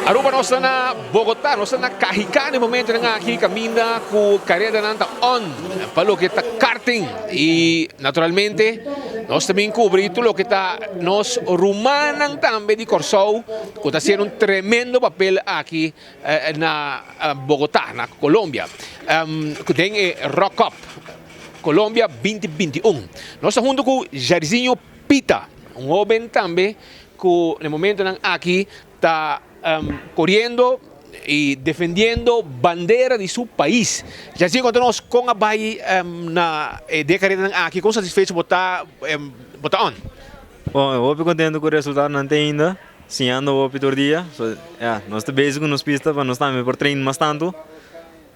Aruba nos ta na Bogota, nos ta na Cajicá na e momentonan aki caminda cu careranan ta on pa loke ta karting y naturalmente nos ta bin cubri tur loke ta nos rumannan tambe di Corsou cu ta haciendo un tremendo papel aki na Bogota, na Colombia, cu den e Rock Cup Colombia 2021. Nos ta hunto cu Jairzinho Pita, un hoben tambe cu na e momentonan aki ta coriendo y defendiendo bandera di su pais. Jairzinho conta nos con a bay na e de careranan aki, con satisfecho bo ta bo ta on? Bon, hopi contento cu resultadonan te ainda, siñando hopi tur dia, so ya, nos ta bezig cu nos pista pa nos tambe por train mas tanto,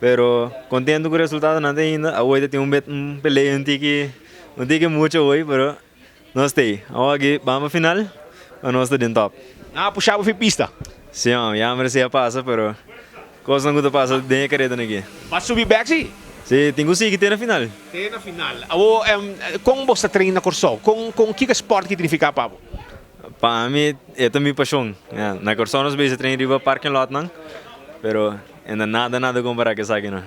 pero contento cu resultadonan te ainda, awoy ta tin un un pelea un tiki un tiki mucho awoy, pero nos ta ey, awor aki ban pa final pa nos ta den top. Nan a pusha bo fin pista? Si, ya merece a pasa, pero Kosnan ku ta pasa den e karetan aki. Bo a subi bek si? Si, tin ku sigui te na final. Te na final. Awor, kon bo sta train na Kòrsou? Kon, kon, kiko e spòrt ki signifiká pa bo? Pa mi, e ta mi pashon. Ya, na Kòrsou nos bisa train riba parking lotnan, pero e na nada, nada kompará ku esakinan.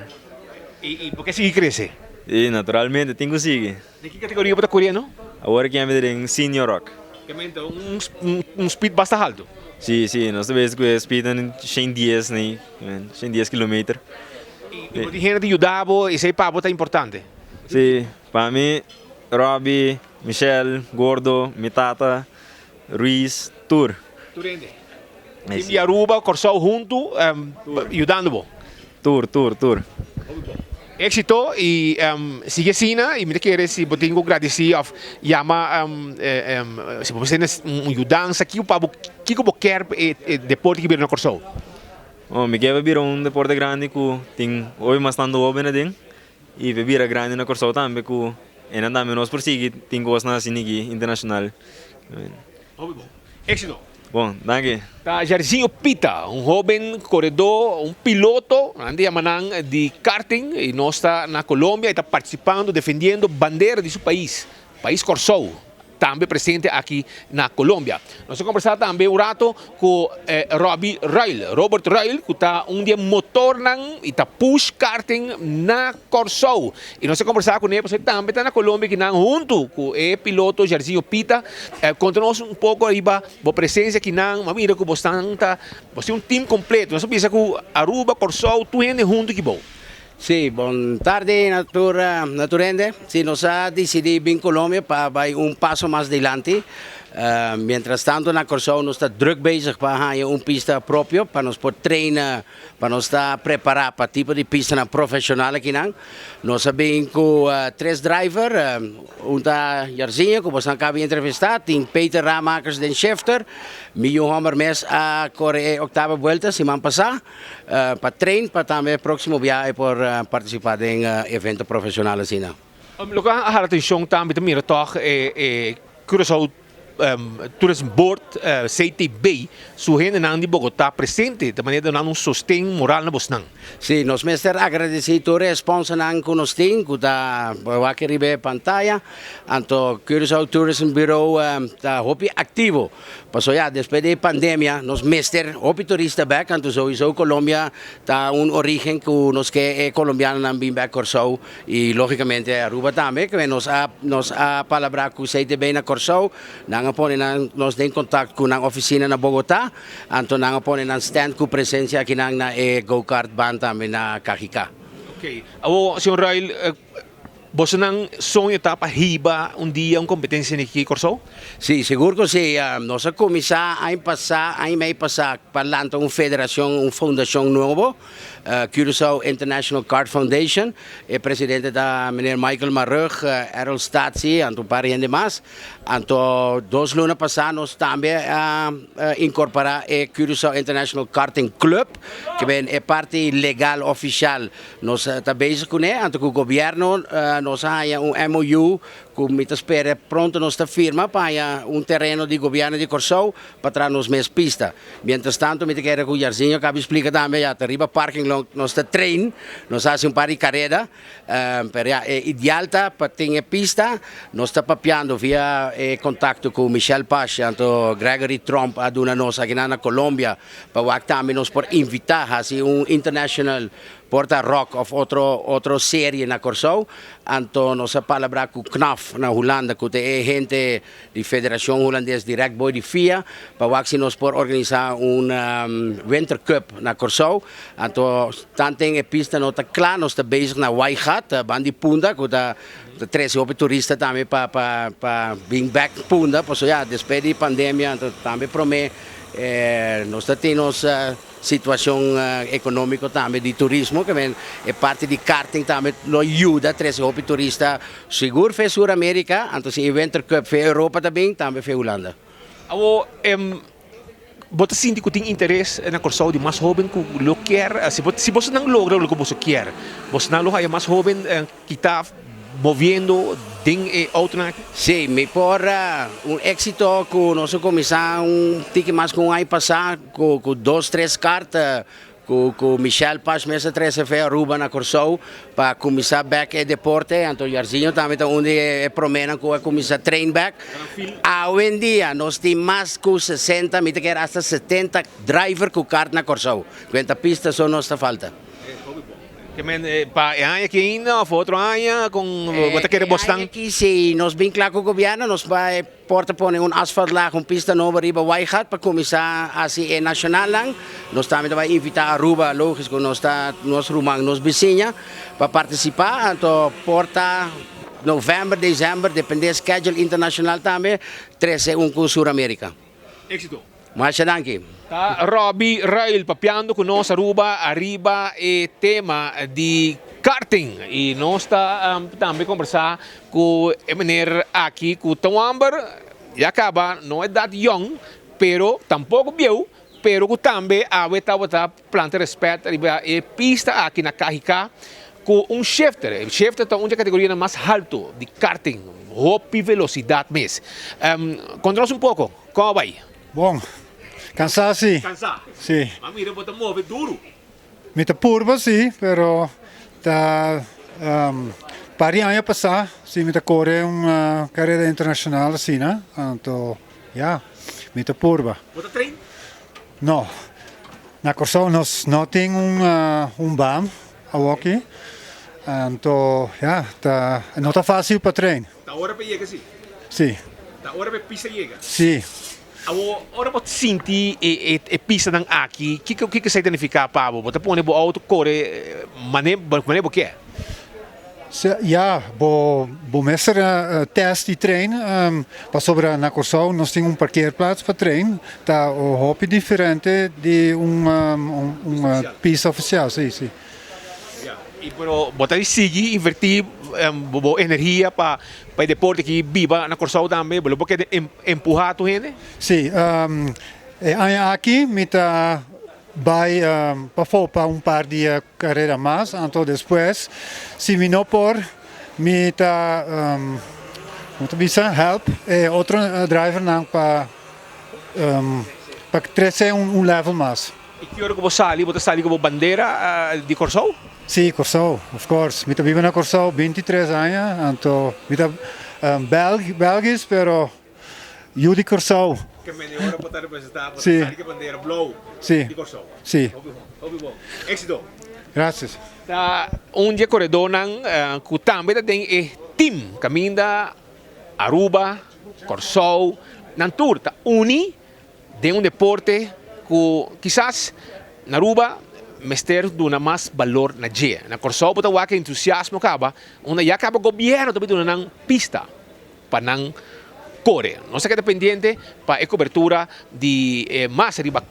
I, i bo ke sigui krese? Si, naturalmente, tin ku sigui. Den ki kategoria bo ta koriendo? Awor aki ami ta den Senior Rock. Kamente un un speed basta haltu. Si, si, nos ta bezig ku e speed nan 110 nei, 110 kilometer. I bo tin hende ta yuda bo, esei pa bo ta importante? Si, pa mi Robbie, Michelle, Gordo, mi tata, Ruiz, tur. Tur hende. Team di Aruba, Kòrsou huntu yudando bo. Tur, tur, tur. Éxito y sigui asina y mi ta kere si bo tin cu gradici of yama si bo mester un yudansa kico pa bo kico bo kier pa e deporte ki bira na Kòrsou? Oh mi kier pa bira un deporte grandi cu tin hopi mas tanto hoben aden y pa bira grandi na Kòrsou tambe cu enan tambe nos por sigui tin cosnan asina aki internacional. Hopi bon. Éxito! Bon, danki. Ta Jairzinho Pita, un hoben koredó, un piloto, nan ta yama nan di karting, i nos ta na Colombia, e ta partisipando, defendiendo bandera di su pais, pais Kòrsou, tambe presente aki na Colombia. Nos a kombersá tambe un rato ku Robbie Ruil, Robert Ruil, ku ta un di e motornan i ta push karting na Kòrsou. I nos a kombersá kuné pasobra e tambe ta na Colombia kinan huntu ku e piloto Jairzinho Pita. Konta nos un poko riba bo presensia kinan, bo a mira ku bo stan ta, bo tin un team kompleto. Nos a bisa ku Aruba, Kòrsou, tur hende huntu ki bo. Sí, bon tardi na tur na tur hende. Sí, nos a disidí bin Colombia pa bai un paso mas dilanti. Mientras tanto na Kòrsou nos ta drùk bezig pa haña un pista propio pa nos por traina. Pa nos ta prepará pa tipo di pistanan profeshonal akinan, nos a bin ku tres driver, un ta Jarzinho ku bosnan kaba di entrevistá, tin Peter Ramakers den shifter, mi yu hòmber mes a kore e oktaba buelta siman pasá pa train pa tambe próksimo biaha e por partisipá den evento profeshonal asina. Loke a hala atenshon tambe ta mira tòg e Curaçao Tourism Board, CTB, su hendenan di Bogotá presente ta manera duna un sosten moral na bosnan. Sí, nos mester agradesí tur e sponsornan ku nos tin ku ta wak riba e pantaya. Anto Curaçao Tourism Bureau ta hopi aktivo. Pasobra ya despues di e pandemia nos mester hopi turista bèk, anto souiso Colombia ta un orígen ku nos ke e colombianonan bin bèk Kòrsou. I lógikamente Aruba tambe, ke nos a nos a palabrá ku CTB na Kòrsou, nan a pone nan nos den kontakt ku nan ofisina na Bogotá, anto nan a pone nan stand ku presensia akinan na e go-kart baan tambe na Cajicá. Oké, awor señor Ruil, bosonan soño ta pa hiba un dia un kompetensia aki Kòrsou? Sí, sigur ku sí. Nos a kuminsá aña pasá, aña i mei pasá pa lanta un federashon, un fundashon nobo. Curaçao International Kart Foundation. E presidente ta meneer Michael Marugg, Errol Statsi, anto un par di hende mas. Anto dos luna pasá nos tambe a inkorporá e Curaçao International Karting Club, ke ben e parti legal ofishal nos ta bezig kuné. Anto ku gobièrnu nos a haña un MOU. Ku mi ta spera pronto nos ta firma pa haña un tereno di gobièrnu di Kòrsou pa traha nos mes pista. Mientras tanto mi ta kere ku Jarzinho kabi splika tambe ya ta riba parking lot nos ta train, nos a hasi un par di kareda, pero ya e ideal ta pa tin e pista. Nos ta papiando via e kontakto ku Michel Pash anto Gregory Tromp a duna nos akinan na Colombia pa wak tambe nos por invita hasi un international Por ta rock of otro otro serie na Kòrsou, anto nos a palabrá ku KNAF na Hulanda ku ta e hente di Federashon Hulandes dirèkt boi di fia pa wak si nos por organisá un Winter Cup na Kòrsou. Anto tanten e pista no ta kla nos ta bezig na Waaigat banda di Punda ku ta trese hopi turista tambe pa pa pa bin bèk Punda pasobra ya despues di pandemia anto tambe promé nos ta tin nos Situacion economico tambe di turismo ke men e parti di karting tambe lo yuda trece hopi turista sigur fe Sur America anto si e Winter Cup fe Europa ta bin tambe fe Hulanda. Awo bo ta sinti ku tin interes na Kòrsou di mas hoben ku lo kier si bo si bosonan logra loke boso kier bosonan lo haya mas hoben Kita moviendo den e autonan aki? Sí, mi por un éxito ku nos a kuminsá un tiki mas ku un aña pasá ku ku dos tres kart ku ku Michel Pash mes a trese fe Aruba na Kòrsou pa kuminsá bèk e deporte. Anto Jarzinho tambe ta un di e proménan ku a kuminsá train bèk. Awendia nos tin mas ku 60, mi ta kere asta 70 driver ku kart na Kòrsou. Kuenta pista so nos ta falta. Ke men pa e aña aki ainda of otro aña kon bo ta kere bosnan? E aña aki si nos bin kla ku gobièrnu nos bai por ta pone un asfaltlaag, un pista nobo riba Waaigat pa kuminsá hasi e nashonalnan. Nos tambe ta bai invitá Aruba, logis ku nos ta nos ruman, nos bisiña pa partisipá. Anto por ta novèmber, desèmber, dependé schedule internashonal tambe, trese un ku Sur Amerika. Éxito. Masha danki. Ta Robby Ruil papiando cu nos Aruba ariba e tema di karting y nos ta tambe conversa cu e meneer aki cu ta un homber ya caba no edad yong pero tampoco bieu pero cu tambe awe tabata planta respet riba e pista aki na KHK ku un shifter. E shifter ta un di e kategorianan mas haltu di karting, hopi velosidat mes. Konta nos un poko, kon a bai? Bon, kansá si. Kansá? Si. Ma mira bo ta move duru. Mi ta purba si, pero ta par di aña pasá si mi ta kore un karera internashonal asina, anto ya, mi ta purba. Bo ta train? No. Na Kòrsou nos no tin un un baan awoki, anto ya, ta no ta fásil pa train. Ta ora pa yega si? Si. Ta ora pa e pista yega? Si. Awor, ora bo sinti e e pistanan aki, kiko kiko esei ta nifiká pa bo? Bo ta pone bo outo kore mane mane bo ke? Ya, bo bo mester test di trein pasobra na Kòrsou nos tin un parkeerplaats pa trein ta hopi diferente di un un pista ofisial, si si. Ya, i pero bo ta sigui invertí bo energia pa pa e deporte aki biba na Kòrsou tambe, bo lo por keda empuhá tur hende? Si, e aña aki mi ta bai pafó pa un par di Carera mas, anto despues si mi no por mi ta como ta bisa help e otro drivernan pa pa trece un level mas. I ki ora ku bo sali bo ta sali ku bo bandera di Kòrsou? Si, Kòrsou, of course. Mi ta biba na Kòrsou 23 aña, anto mi ta Belgisch pero Yu di Kòrsou. Ke mene ora bo ta representá, bo ta sali ke bandera blou di Kòrsou. Si. Hopi bon, hopi bon. Éxito. Gracias. Ta un di e koredónan ku tambe ta den e tim kaminda Aruba, Kòrsou, nan tur ta uni den un deporte ku kisas na Aruba mester duna mas balor na dje. Na Kòrsou bo ta wak e entusiasmo kaba unda ya kaba gobièrnu ta bin duna nan pista. pa nan kore. Nos ta keda pendiente pa e kobertura di e mas riba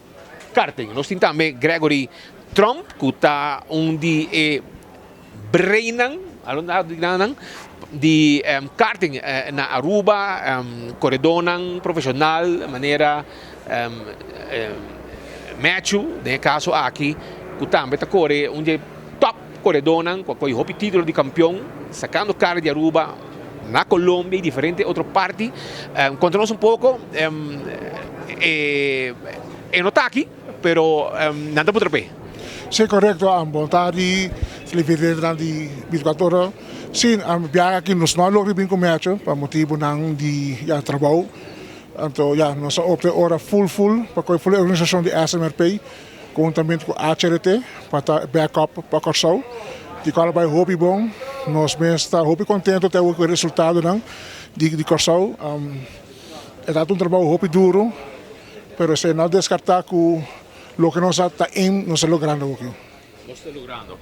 karting. Nos tin tambe Gregory Tromp ku ta un di e breinan, di karting na Aruba, koredónan profeshonal manera Matthew den e kaso aki ku tambe ta kore un di e tòp koredónan ku a kohe hopi título di kampion sakando kara di Aruba. na Colombia y diferente otro parti. Conta nos un poco, e e no ta aki, pero nan ta putra p'e. Sí, correcto. Bon tardi, televidentenan di 24 Ora. Sí, biaha aki nos no a logra bin cu Mercho pa motibonan di ya trabou. Anto ya nos a opta e ora full full pa coge full e organisacion di SMRP conhuntamente cu HRT pa ta backup pa Corsou. Di cual a bay hopi bon. Nos mes ta hopi contento te awo cu e resultadonan di Corsou. E ta un trabou hopi duro pero esey no a descarta cu loke nos a ta aim nos a logrando awoki. Nos ta logrando.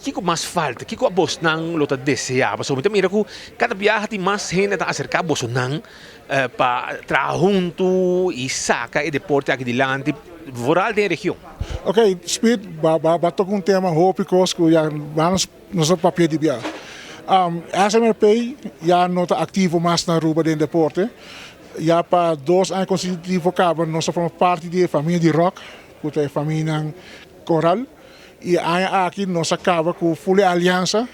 Kiko mas falta? Kiko abosnan lo ta deseá? Pasobra mi ta mira ku kada biaha tin mas hende ta aserká bosonan pa traha huntu i saka e deporte aki dilanti, vooral den e region. Ok, Speed, ba ba toka un tema hopi kos ku ya nos nos a papia di bia. SMRP ya no ta aktivo mas na Aruba den deporte. Ya pa dos aña konsekutivo kaba nos a forma parti di e famia di Rock, ku ta e famianan Coral y e aña aki nos a caba cu full e alianza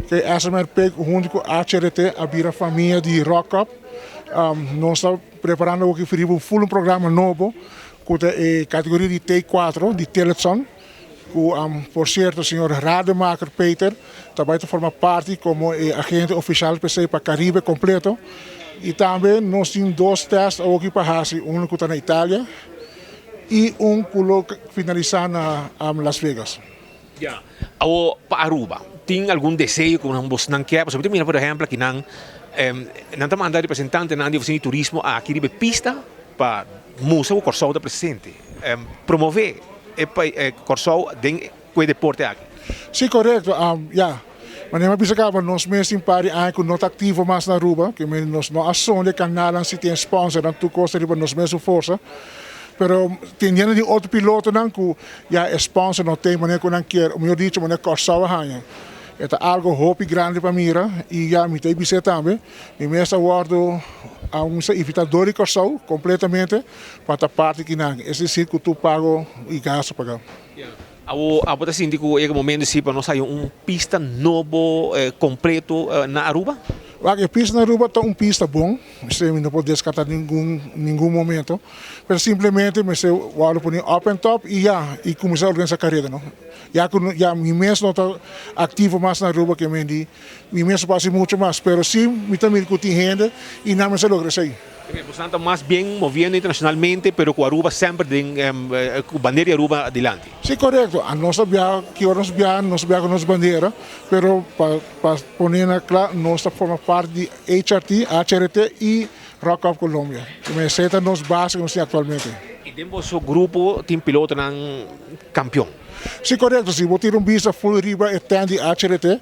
cu e SMRP hunto cu HRT a bira famia di Rock Cup. Nos ta preparando awo ki riba un full un programa nobo cu ta e categoria di T cuatro di Telethon cu por cierto señor Rademaker Peter ta bay ta forma parti como e agente oficial p'esey pa Caribe completo y tambe nos tin dos test awo ki pa haci uno cu ta na Italia y un cu lo finalisa na Las Vegas. Ya. Awo pa Aruba, tin algun deseo cu nan bosnan kier? Pasobra mi ta mira por ehempel aki nan, nan ta manda representantenan di oficina di turismo aki riba e pista pa mustra cu Corsou ta presente, promove e Corsou den cu e deporte aki. Si, corecto. Ya. Manera mi a bisa caba, nos mes tin par di aña cu no ta activo mas na Aruba, ke men nos no a sonde canalnan si tin sponsornan tur cos ta riba nos mesun forsa. Pero tendiendo di otro pilotonan cu ya e sponsor no tin manera cu nan kier, o mihor dicho manera Corsou a haña. E ta algo hopi grandi pa mira y ya mi ta e bis'é tambe, mi mes a wordo a cuminsa invita dor di Corsou completamente pa ta parti kinan, es decir cu tur pago y gasto paga. Awo abo ta sinti ku yega momento si pa nos haya un pista nobo kompleto na Aruba? Wak, e pista na Aruba ta un pista bon, esei mi no por deskartá ningun ningun momento, pero simplemente mester wòrdu pone up en top i ya, i kuminsá organisá kareda no. Ya ku ya mi mes no ta aktivo mas na Aruba ke men di mi mes no por hasi mucho mas, pero si mi ta mira ku tin hende i nan mester logra esei. Boso ta mas bien moviendo internacionalmente pero cu Aruba semper den cu bandera di Aruba dilanti. Si corecto, a nos ta biaha ki ora nos biaha nos ta biaha cu nos bandera pero pa pa pone na cla nos ta forma parti di HRT, HRT y Rock Cup Colombia. Esey ta nos base cu nos tin actualmente. Y den boso grupo tin pilotonan campeon? Si corecto, si bo tira un bista full riba e tent di HRT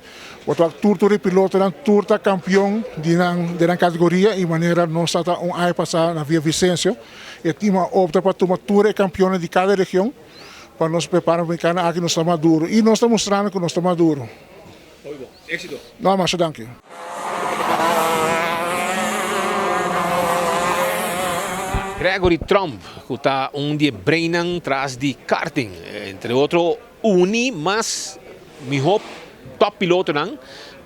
Bo ta wak tur tur e pilotonan tur ta kampion di nan den nan kategoria i manera nos ta ta un aña pasá na Villavicencio e tim a opta pa tuma tur e kampionnan di kada region pa nos prepara pa e kana aki nos ta maduro i nos ta mustrando ku nos ta maduro. Hopi bon. Éxito. No, masha danki. Gregory Tromp ku ta un di e breinnan tras di karting entre otro Uni mas mihó top pilotonan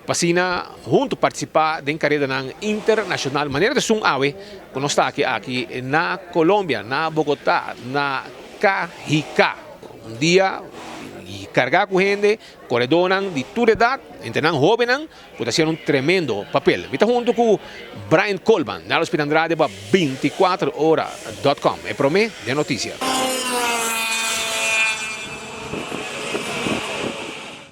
pa asina huntu partisipá den karedanan internashonal manera ta esun awe ku nos ta aki aki na Colombia, na Bogotá, na Cajicá. Un dia kargá ku hende, koredónan di tur edat, entre nan hóbennan ku ta hasiendo un tremendo papel. Mi ta huntu ku Brian Colman, Nalo Spin Andrade pa 24 ora dot com, e promé den notisia.